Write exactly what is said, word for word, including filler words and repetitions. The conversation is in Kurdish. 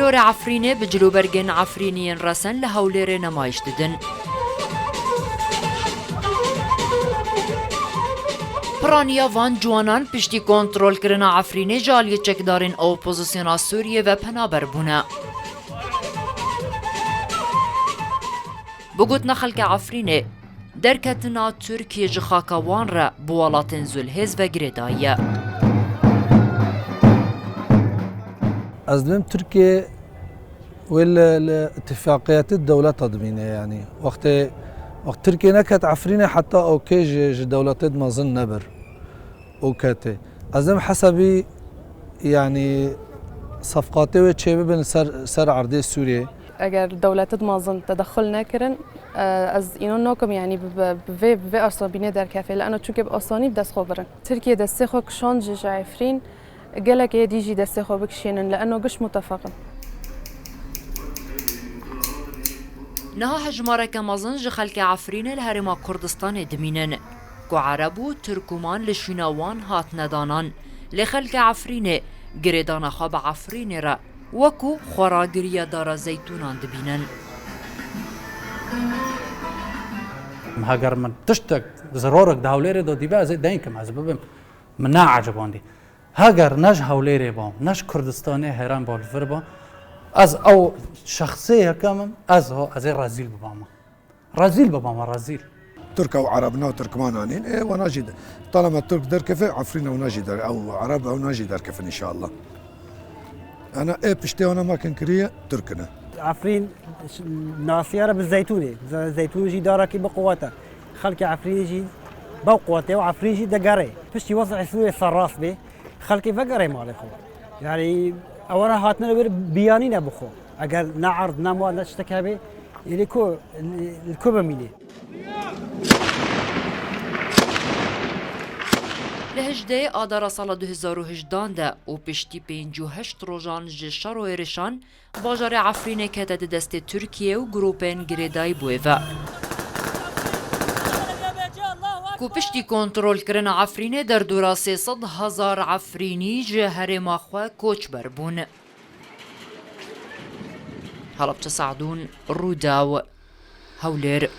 Dorê Efrînê bi cilûbergên Efrîniyên resen li Hewlêrê nemayiş didin. Piraniya van ciwanan piştî kontrolkirina Efrînê ji aliyê çekdarên opozisyona Sûriyê ve penaber bûne. Bi gotina xelkê Efrînê, derketina Tirkiyê ji xaka wan re bi welatên zûlhêz ve girêdayî ye. Ez dibêm Tirkiye wê li, li îtifaqiyetê dewleta dibîne, yanî wextê, wext Tirkiye neket Efrînê heta okê ji, ji dewletê di mezin nebir û ketê. Ez dibêm hesabî, yanî sefqatê wê çê bibin ser, ser erdê Sûriyê. Eger dewletê di mezin tedexul nekirin, e, ez înan nakim, yanî bi, bi, bi vê, bi vê asanbînê derkefê, li eno çunke bi asanî bi dest xwe birin. Tirkiye destê xwe kişand ji, ji Efrîn, gelek êdî jî destê xwe bikişênin, li eno giş mutefeq in. Niha hejmareke mezin ji xelkê Efrînê li Herêma Kurdistanê dimînin, ku Ereb û Tirkûman li şûna wan hatine danan. Lê xelkê Efrînê girêdana xwe bi Efrînê re wekû xweragiriya dara zeytûnan dibînin. Heger min tiştek, zirorek di Hewlêrê de dîbe, ez ê deyn kim, ez bibim. Min neecibandî. Heger ne ji Hewlêrê bam, ne ji Kurdistanê hêrem ba li vir bam, ez ew şexsê yekem im, ez ho, ez ê rezîl bibama. Rezîl bibama, rezîl. Tirk ew Ereb nav Tirkmanan in, ê wana jî de. Talema Tirk derkeve, Efrîn ewna jî der, ew Ereb ewna jî derkefin înşallah. Ena ê piştê wana makin kiriye, Tirk in. Efrîn ş-, nasiya re bi zeytûnê. Ze-, zeytûn jî darekî bi quwet e. Xelkê Efrînê jî bew quwetê û Efrîn jî degerê. Piştî wezî Sûriyê serrast bê, xelkê vegerê malê xwe. Yanî ew re hatine li wir biyanîne bi xwe. Eger ne erd, ne mal, ne tiştek hebe, ê li ku, li, li ku bimînê? Li hejdehê Adara sala du hezar û hejdehan de û piştî pêncî û heşt rojan ji şer û êrişan, bajarê Efrînê kete di destê Tirkiyê û grûpên girêdayî bo wê ve. Ku piştî kontrolkirina Efrînê derdora sê sed hezar Efrînî ji herêma xwe koçber bûn. Helebçe Se'dûn, Rûdaw, Hewlêr.